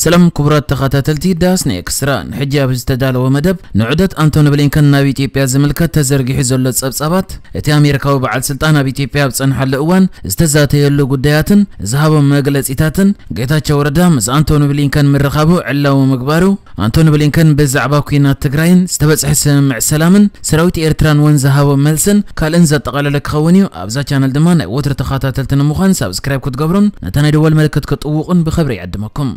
ሰላም ክቡራት ተኸታተልቲ ዳስ ናይ ኤክስትራ፣ ንሕጂ ኣብ ዝተዳለወ መደብ ንዑደት ኣንቶኒ ብሊንከን ናብ ኢትዮጵያ ዝምልከት ተዘርጊሑ ዘሎ ጸብጻባት፣ እቲ ኣሜሪካዊ በዓል ስልጣን ኣብ ኢትዮጵያ ኣብ ጸንሓሉ እዋን ዝተዛተየሉ ጉዳያትን ዝሃቦም መግለጺታትን፣ ጌታቸው ረዳ ምስ ኣንቶኒ ብሊንከን ምርኻቡ ዕላዊ ምግባሩ፣ ኣንቶኒ ብሊንከን ብዛዕባ ኲናት ትግራይን ዝተበጽሐ ስምምዕ ሰላምን ሰራዊት ኤርትራን እውን ዝሃቦ መልስን ካልእን ዘጠቓለለ ክኸውን እዩ። ኣብዛ ቻነል ድማ ናይ ወትሩ ተኸታተልቲ ንምዃን ሳብስክራይብ ክትገብሩን ነታ ናይ ደወል ምልክት ክትጥውቑን ብኽብሪ ይዕድመኩም።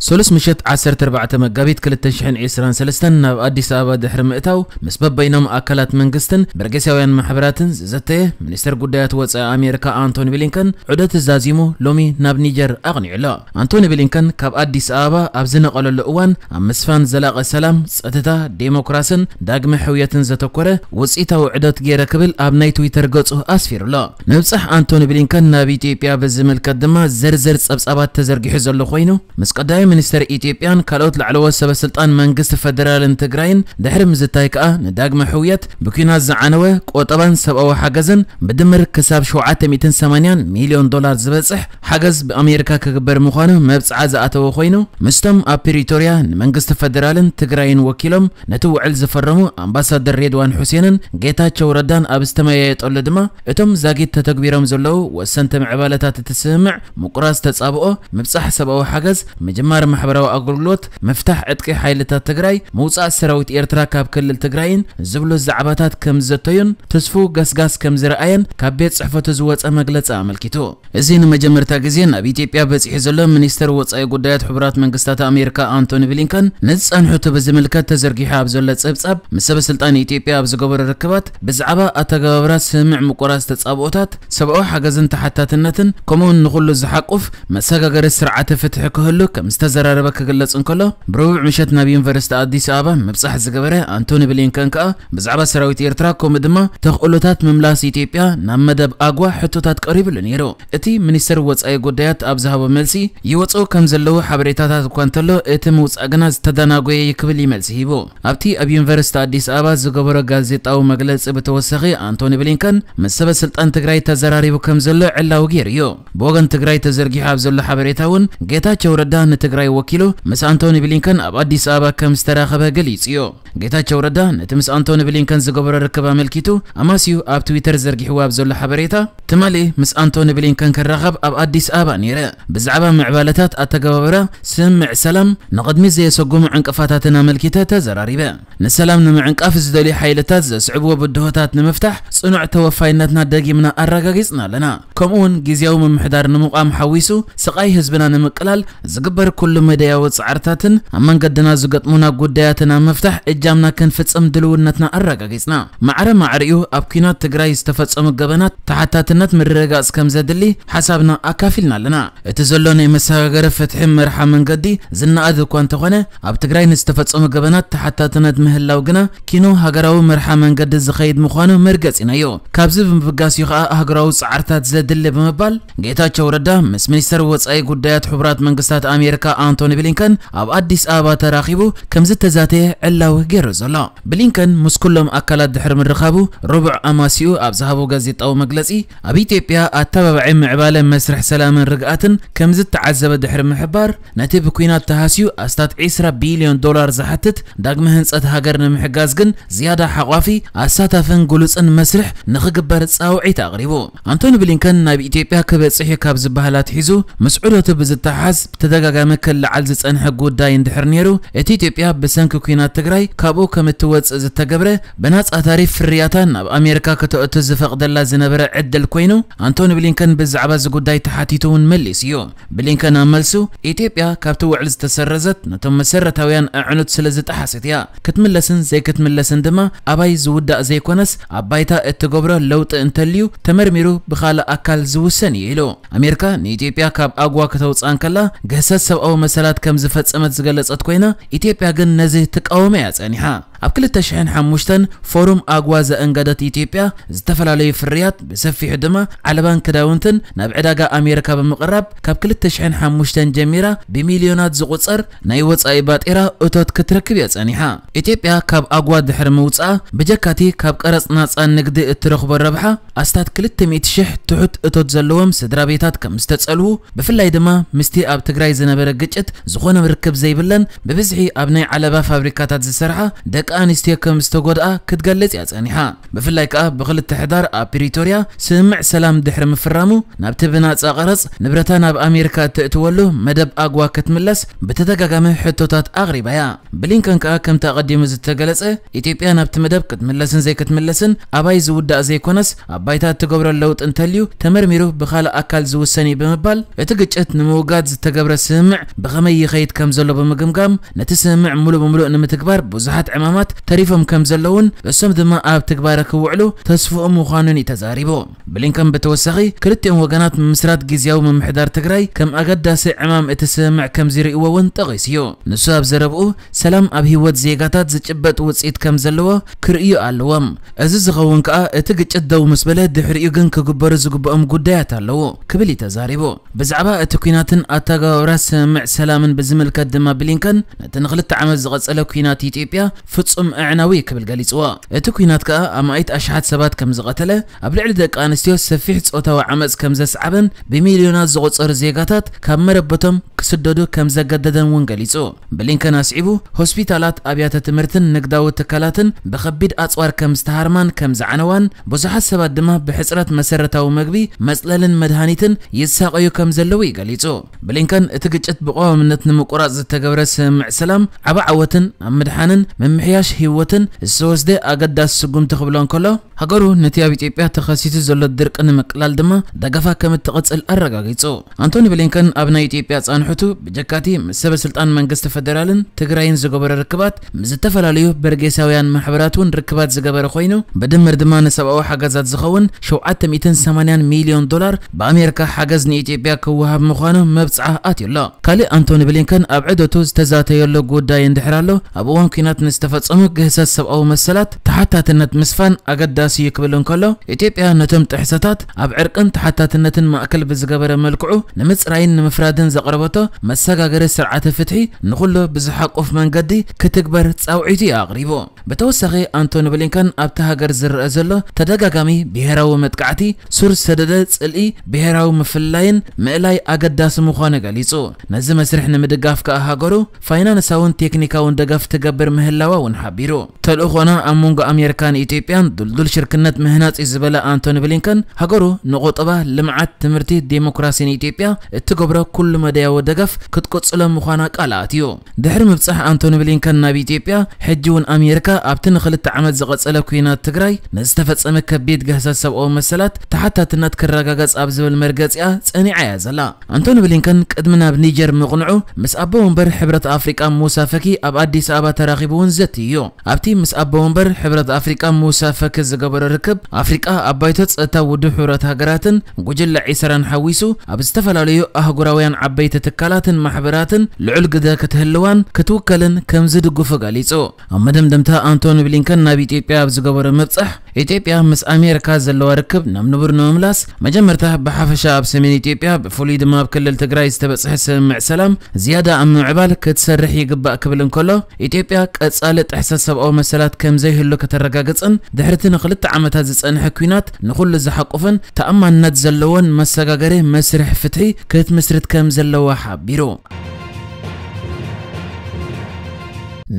ሰሉስ ምሸት ዓሰርተ ኣርባዕተ መጋቢት ክልተ ሽሕን ዕስራን ሰለስተን ናብ ኣዲስ ኣበባ ድሕሪ ምእታው፣ ምስ በበይኖም ኣካላት መንግስትን በርጌሳውያን ማሕበራትን ዝዘተየ ሚኒስተር ጉዳያት ወጻኢ ኣሜሪካ ኣንቶኒ ብሊንከን፣ ዑደት ዛዚሙ ሎሚ ናብ ኒጀር ኣቕኒዑ ኣሎ። ኣንቶኒ ብሊንከን ካብ ኣዲስ ኣበባ ኣብ ዝነቐለሉ እዋን፣ ኣብ ምስፋን ዘላቒ ሰላም፣ ጸጥታ፣ ዴሞክራስን ዳግመ ሕውየትን ዘተኮረ ውጽኢታዊ ዑደት ገይረ ክብል ኣብ ናይ ትዊተር ገጹ ኣስፊሩ ኣሎ። ምብጻሕ ኣንቶኒ ብሊንከን ናብ ኢትዮጵያ ብዝምልከት ድማ ዝርዝር ጸብጻባት ተዘርጊሑ ዘሎ ኮይኑ፣ ምስ ቀዳማይ ሚኒስተር ኢትዮጵያን ካልኦት ላዕለዎት ሰበ ስልጣን መንግስቲ ፈደራልን ትግራይን ድሕሪ ምዝታይ ከኣ፣ ንዳግመ ሕውየት፣ ብኲናት ዝዓነወ ቆጠባን ሰብኣዊ ሓገዝን ብድምር ክሳብ ሸውዓተ ሚእትን ሰማንያን ሚልዮን ዶላር ዝበጽሕ ሓገዝ ብኣሜሪካ ክግበር ምዃኑ መብጽዓ ዝኣተወ ኮይኑ፣ ምስቶም ኣብ ፕሪቶርያ ንመንግስቲ ፈደራልን ትግራይን ወኪሎም ነቲ ውዕል ዝፈረሙ ኣምባሳደር ሬድዋን ሑሴንን ጌታቸው ረዳን ኣብ ዝተመያየጠሉ ድማ፣ እቶም ዛጊት ተተግቢሮም ዘለዉ ወሰንቲ ምዕባለታት እቲ ስምምዕ፣ ምቁራጽ ተጻብኦ፣ ምብጻሕ ሰብኣዊ ሓገዝ፣ ምጅማር ማሕበራዊ ኣገልግሎት፣ ምፍታሕ ዕጥቂ ሓይልታት ትግራይ፣ ምውጻእ ሰራዊት ኤርትራ ካብ ክልል ትግራይን ዝብሉ ዛዕባታት ከም ዝዘተዩን ትስፉው ገስጋስ ከም ዝረኣየን ካብ ቤት ጽሕፈቱ ዝወጸ መግለጺ ኣመልኪቱ። እዚ ንመጀመርታ ግዜ ናብ ኢትዮጵያ በጺሑ ዘሎ ሚኒስተር ወጻኢ ጉዳያት ሕቡራት መንግስታት ኣሜሪካ ኣንቶኒ ብሊንከን፣ ንዝጸንሑ እቲ ብዝምልከት ተዘርጊሑ ኣብ ዘሎ ጸብጻብ፣ ምስ ሰበ ስልጣን ኢትዮጵያ ኣብ ዝገበሮ ርክባት፣ ብዛዕባ ኣተገባብራ ስምምዕ ምቁራጽ ተጻብኦታት፣ ሰብኣዊ ሓገዝን ተሓታትነትን፣ ከምኡውን ንኹሉ ዝሓቁፍ መሰጋገሪ ስርዓተ ፍትሒ ክህሉ ከም ዝተዘራረበ ክግለጽ እንከሎ፣ ብረቡዕ ምሸት ናብ ዩኒቨርሲቲ ኣዲስ ኣበባ ምብጻሕ ዝገበረ ኣንቶኒ ብሊንከን ከኣ፣ ብዛዕባ ሰራዊት ኤርትራ፣ ከምኡ ድማ ተኽእሎታት ምምላስ ኢትዮጵያ ናብ መደብ ኣጓ ሕቶታት ቀሪብሉ ነይሩ። እቲ ሚኒስተር ወጻኢ ጉዳያት ኣብ ዝሃቦ መልሲ፣ ይወጽኡ ከም ዘለዉ ሓበሬታታት እኳ እንተሎ፣ እቲ ምውጻእ ግና ዝተደናጎየ እዩ ክብል እዩ መልሲ ሂቡ። ኣብቲ ኣብ ዩኒቨርሲቲ ኣዲስ ኣበባ ዝገበሮ ጋዜጣዊ መግለጺ ብተወሳኺ፣ ኣንቶኒ ብሊንከን ምስ ሰበ ስልጣን ትግራይ ተዘራሪቡ ከም ዘሎ ዕላዊ ገይሩ እዩ። ብወገን ትግራይ ተዘርጊሑ ኣብ ዘሎ ሓበሬታ እውን፣ ጌታቸው ረዳ ንትግራይ ወኪሉ ምስ ኣንቶኒ ብሊንከን ኣብ ኣዲስ ኣበባ ከም ዝተራኸበ ገሊጹ እዩ። ጌታቸው ረዳ ነቲ ምስ ኣንቶኒ ብሊንከን ዝገበሮ ርክብ ኣመልኪቱ፣ ኣማስዩ ኣብ ትዊተር ዘርጊሕዎ ኣብ ዘሎ ሓበሬታ፣ ትማሊ ምስ ኣንቶኒ ብሊንከን ክራኸብ ኣብ ኣዲስ ኣበባ ነይረ። ብዛዕባ ምዕባለታት ኣተገባብራ ስምምዕ ሰላም፣ ንቕድሚት ዘየሰጉሙ ዕንቅፋታትን ኣመልኪተ ተዘራሪበ። ንሰላም ንምዕንቃፍ ዝደልዩ ሓይልታት ዘስዕብዎ ብድሆታት ንምፍታሕ፣ ጽኑዕ ተወፋይነትና ደጊምና ኣረጋጊጽና ኣለና። ከምኡውን ግዝያዊ ምምሕዳር ንምቋም ሓዊሱ፣ ስቓይ ህዝብና ንምቅላል ዝግበር ኩሉ መደያዊ ጻዕርታትን ኣብ መንገድና ዝገጥሙና ጉዳያትን ኣብ ምፍታሕ እጃምና ክንፍጽም ድልውነትና ኣረጋጊጽና። ማዕረ ማዕሪኡ ኣብ ኲናት ትግራይ ዝተፈጸሙ ገበናት ተሓታትነት ምርግጋጽ ከም ዘድሊ ሓሳብና ኣካፊልና ኣለና። እቲ ዘሎ ናይ መሰጋገሪ ፍትሒ መርሓ መንገዲ ዝነኣድ እኳ እንተኾነ፣ ኣብ ትግራይ ንዝተፈጸሙ ገበናት ተሓታትነት ምህላው ግና ኪኖ ሃገራዊ መርሓ መንገዲ ዝኸይድ ምዃኑ መርገጺናዮ። ካብዚ ብምብጋስ እዩ ከኣ ሃገራዊ ጻዕርታት ዘድሊ ብምባል፣ ጌታቸው ረዳ ምስ ሚኒስተር ወጻኢ ጉዳያት ሕቡራት መንግስታት ኣሜሪካ ኣንቶኒ ብሊንከን ኣብ ኣዲስ ኣበባ ተራኺቡ ከም ዝተዛተየ ዕላዊ ገይሩ ዘሎ። ብሊንከን ምስ ኩሎም ኣካላት ድሕሪ ምርኻቡ፣ ረቡዕ ኣማሲኡ ኣብ ዝሃቦ ጋዜጣዊ መግለጺ፣ ኣብ ኢትዮጵያ ኣተባባዒ ምዕባለ መስርሕ ሰላምን ርግኣትን ከም ዝተዓዘበ ድሕሪ ምሕባር፣ ነቲ ብኲናት ተሃስዩ ኣስታት ዕስራ ቢልዮን ዶላር ዝሓትት ዳግመ ህንጸት ሃገር ንምሕጋዝ ግን ዝያዳ ሓቋፊ፣ ኣሳታፍን ግሉጽን መስርሕ ንኽግበር ጻውዒት ኣቕሪቡ። ኣንቶኒ ብሊንከን ናብ ኢትዮጵያ ክበጽሕ እዩ ካብ ዝበሃል ኣትሒዙ፣ ምስ ዑደቱ ብዝተሓሓዝ ብተደጋጋሚ ክለዓል ዝጸንሐ ጉዳይ እንድሕር ነይሩ፣ እቲ ኢትዮጵያ ብሰንኪ ኲናት ትግራይ ካብኡ ከም እትወጽእ ዝተገብረ ብናጻ ታሪፍ ፍርያታ ናብ ኣሜሪካ ከተእቱ ዝፈቕደላ ዝነበረ ዕድል ኮይኑ፣ ኣንቶኒ ብሊንከን ብዛዕባ እዚ ጉዳይ ተሓቲቱ እውን መሊሱ እዩ። ብሊንከን ኣብ መልሱ፣ ኢትዮጵያ ካብቲ ውዕል ዝተሰረዘት ነቶም መሰረታውያን ኣዕኑድ ስለ ዝጠሓሰት እያ። ክትምለስን ዘይክትምለስን ድማ ኣባይ ዝውዳእ ዘይኮነስ፣ ኣብ ባይታ እትገብሮ ለውጢ እንተልዩ ተመርሚሩ ብኻልእ ኣካል ዝውሰን እዩ ኢሉ። ኣሜሪካ ንኢትዮጵያ ካብ ኣግዋ ከተውፅኣ እንከላ፣ ግህሰት ሰብኣዊ መሰላት ከም ዝፈጸመት ዝገለጸት ኮይና፣ ኢትዮጵያ ግን ነዚ ትቃወም እያ ጸኒሓ። ኣብ ክልተ ሽሕን ሓሙሽተን ፎሩም ኣግዋ ዘእንገደት ኢትዮጵያ ዝተፈላለዩ ፍርያት ብሰፊሑ ድማ ዓለባን ክዳውንትን ናብ ዕዳጋ ኣሜሪካ ብምቕራብ ካብ ክልተ ሽሕን ሓሙሽተን ጀሚራ ብሚልዮናት ዝቑጸር ናይ ወጻኢ ባጤራ እቶት ክትረክብ እያ ጸኒሓ። ኢትዮጵያ ካብ ኣግዋ ድሕሪ ምውጻኣ ብጀካቲ ካብ ቀረጽ ናጻ ንግዲ እትረኽቦ ረብሓ ኣስታት ክልተ ሚእቲ ሽሕ ትሑት እቶት ዘለዎም ስድራ ቤታት ከም ዝተጸልዉ፣ ብፍላይ ድማ ምስቲ ኣብ ትግራይ ዝነበረ ግጭት ዝኾነ ርክብ ዘይብለን ብብዝሒ ኣብ ናይ ዓለባ ፋብሪካታት ዝሰርሓ ደቂ ኣንስትዮ ከም ዝተጎድኣ ክትገልጽ እያ ጸኒሓ። ብፍላይ ከኣ ብክልተ ሕዳር ኣብ ፕሪቶርያ ስምምዕ ሰላም ድሕሪ ምፍራሙ ናብቲ ብናጻ ቀረጽ ንብረታ ናብ ኣሜሪካ እትእትወሉ መደብ ኣግዋ ክትምለስ ብተደጋጋሚ ሕቶታት ኣቕሪባ እያ። ብሊንከን ከኣ ከምቲ ኣቐዲሙ ዝተገለጸ ኢትዮጵያ ናብቲ መደብ ክትምለስን ዘይክትምለስን ኣባይ ዝውዳእ ዘይኮነስ ኣብ ባይታ እትገብሮ ለውጢ እንተልዩ ተመርሚሩ ብኻልእ ኣካል ዝውሰን እዩ ብምባል እቲ ግጭት ንምውጋድ ዝተገብረ ስምምዕ ብኸመይ ይኸይድ ከም ዘሎ ብምግምጋም ነቲ ስምምዕ ሙሉእ ብምሉእ ንምትግባር ብዙሓት ዕማማት ተሪፎም ከም ዘለውን እሶም ድማ ኣብ ትግባረ ክውዕሉ ተስፍኡ ምዃኑን እዩ ተዛሪቡ። ብሊንከን ብተወሳኺ ክልቲኦም ወገናት ምምስራት ግዝያዊ ምምሕዳር ትግራይ ከም ኣገዳሲ ዕማም እቲ ስምምዕ ከም ዝርእይዎ እውን ጠቒሱ እዩ። ንሱ ኣብ ዘረብኡ ሰላም ኣብ ህይወት ዜጋታት ዝጭበጥ ውፅኢት ከም ዘለዎ ክርእዩ ኣለዎም። እዚ ዝኸውን ከኣ እቲ ግጭት ደው ምስ በለ ድሕሪኡ ግን ክግበሩ ዝግብኦም ጉዳያት ኣለዉ ክብል እዩ ተዛሪቡ። ብዛዕባ እቲ ኲናትን ኣተገባብራ ስምምዕ ሰላምን ብዝምልከት ድማ ብሊንከን ነቲ ንክልተ ዓመት ዝቐጸለ ኲናት ኢትዮጵያ ፍጹም ኣዕናዊ ክብል ገሊጽዎ። እቲ ኲናት ከኣ ኣማኢት ኣሽሓት ሰባት ከም ዝቐተለ፣ ኣብ ልዕሊ ደቂ ኣንስትዮ ሰፊሕ ጾታዊ ዓመጽ ከም ዘስዓበን ብሚልዮናት ዝቑጸሩ ዜጋታት ካብ መረበቶም ክስደዱ ከም ዘገደደን እውን ገሊጹ። ብሊንከን ኣስዒቡ ሆስፒታላት፣ ኣብያተ ትምህርትን ንግዳዊ ትካላትን ብኸቢድ ኣጽዋር ከም ዝተሃርማን ከም ዝዓነዋን ብዙሓት ሰባት ድማ ብሕጽረት መሰረታዊ መግቢ፣ መጽለልን መድሃኒትን ይሳቐዩ ከም ዘለዉ እዩ ገሊጹ። ብሊንከን እቲ ግጭት ብቐዋምነት ንምቁራጽ ዝተገብረ ስምምዕ ሰላም ዓቢ ዓወትን ኣብ ምድሓንን ምምሕያሽ ህይወትን ዝተወስደ ኣገዳሲ ስጉምቲ ክብሎ እንከሎ ሃገሩ ነቲ ኣብ ኢትዮጵያ ተኸሲቱ ዘሎ ድርቂ ንምቅላል ድማ ደገፋ ከም እትቕጽል ኣረጋጊጹ። ኣንቶኒ ብሊንከን ኣብ ናይ ኢትዮጵያ ጻንሕቱ ብጀካቲ ምስ ሰበ ስልጣን መንግስቲ ፈደራልን ትግራይን ዝገበረ ርክባት ምስ ዝተፈላለዩ በርጌሳውያን ማሕበራት እውን ርክባት ዝገበረ ኮይኑ ብድምር ድማ ንሰብኣዊ ሓገዛት ዝኸውን ሸውዓተ ሚእትን ሰማንያን ሚልዮን ዶላር ብኣሜሪካ ሓገዝ ንኢትዮጵያ ክወሃብ ምዃኑ መብጽዓ ኣትዩ ኣሎ። ካልእ ኣንቶኒ ብሊንከን ኣብ ዕደቱ ዝተዛተየሉ ጉዳይ እንድሕር ኣሎ ኣብ እዋን ኲናት ንዝተፈጸሙ ግህሰት ሰብኣዊ መሰላት ተሓታትነት ምስፋን ኣገዳሲ እዩ ክብል እንከሎ ኢትዮጵያ ነቶም ጥሕሰታት ኣብ ዕርቅን ተሓታትነትን ማእከል ብዝገበረ መልክዑ ንምጽራይን ንምፍራድን ዘቕረበቶ መሰጋገሪ ስርዓተ ፍትሒ ንኹሉ ብዝሓቁፍ መንገዲ ክትግበር ጻውዒቱ እዩ ኣቕሪቡ። ብተወሳኺ ኣንቶኒ ብሊንከን ኣብቲ ሃገር ዝረአ ዘሎ ተደጋጋሚ ብሄራዊ መጥቃዕቲ ሱር ሰደደ ጽልኢ ብሄራዊ ምፍልላይን ምእላይ ኣገዳሲ ምዃኑ ገሊጹ። ነዚ መስርሕ ንምድጋፍ ከኣ ሃገሩ ፋይናንሳውን ቴክኒካውን ደገፍ ትገብር ምህላዋ እውን ሓቢሩ። ተልእኾና ኣብ መንጎ ኣሜሪካን ኢትዮጵያን ድልዱል ሽርክነት ምህናጽ እዩ ዝበለ ኣንቶኒ ብሊንከን ሃገሩ ንቁጠባ፣ ልምዓት፣ ትምህርቲ፣ ዴሞክራሲን ኢትዮጵያ እትገብሮ ኩሉ መዳያዊ ደገፍ ክትቅጽሎ ምዃና ቃል ኣትዩ። ድሕሪ ምብጻሕ ኣንቶኒ ብሊንከን ናብ ኢትዮጵያ ሕጂ እውን ኣሜሪካ ኣብቲ ንክልተ ዓመት ዝቐጸለ ኲናት ትግራይ ንዝተፈጸመ ከቢድ ግህሰት ሰብኣዊ መሰላት ተሓታትነት ክረጋገጽ ኣብ ዝብል መርገጺኣ ጸኒዓ እያ ዘላ። ኣንቶኒ ብሊንከን ቅድሚ ናብ ኒጀር ምቕንዑ ምስ ኣቦ ወንበር ሕብረት ኣፍሪቃ ሙሳ ፈኪ ኣብ ኣዲስ ኣበባ ተራኺቡ እውን ዘትዩ እዩ። ኣብቲ ምስ ኣቦ ወንበር ሕብረት ኣፍሪቃ ሙሳ ፈኪ ዝገበሮ ርክብ ኣፍሪቃ ኣብ ባይቶ ጸጥታ ውድብ ሕብረት ሃገራትን ጉጅለ ዒስራን ሓዊሱ ኣብ ዝተፈላለዩ ኣህጉራውያን ዓበይቲ ትካላትን ማሕበራትን ልዑል ግደ ክትህልዋን ክትውከልን ከም ዝድግፉ ገሊጹ። ኣብ መደምደምታ ኣንቶኒ ብሊንከን ናብ ኢትዮጵያ ኣብ ዝገበሮ ምብጻሕ ኢትዮጵያ ምስ ኣሜሪካ ዘለዋ ርክብ ናብ ንቡር ንምምላስ መጀመርታ ብሓፈሻ ኣብ ሰሜን ኢትዮጵያ ብፍሉይ ድማ ኣብ ክልል ትግራይ ዝተበጽሐ ስምምዕ ሰላም ዝያዳ ኣብ ምምዕባል ክትሰርሕ ይግባእ ክብል እንከሎ ኢትዮጵያ ቀጻሊ ጥሕሰት ሰብኣዊ መሰላት ከም ዘይህሉ ከተረጋግጽን ድሕርቲ ንክልተ ዓመታት ዝጸንሐ ኲናት ንኹሉ ዝሓቁፍን ተኣማንነት ዘለዎን መሰጋገሪ መስርሕ ፍትሒ ክትምስርት ከም ዘለዋ ሓቢሩ።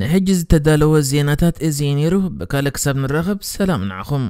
ንሕጂ ዝተዳለወ ዜናታት እዚ እዩ ነይሩ። ብካልእ ክሳብ ንራኸብ ሰላም ንዓኹም።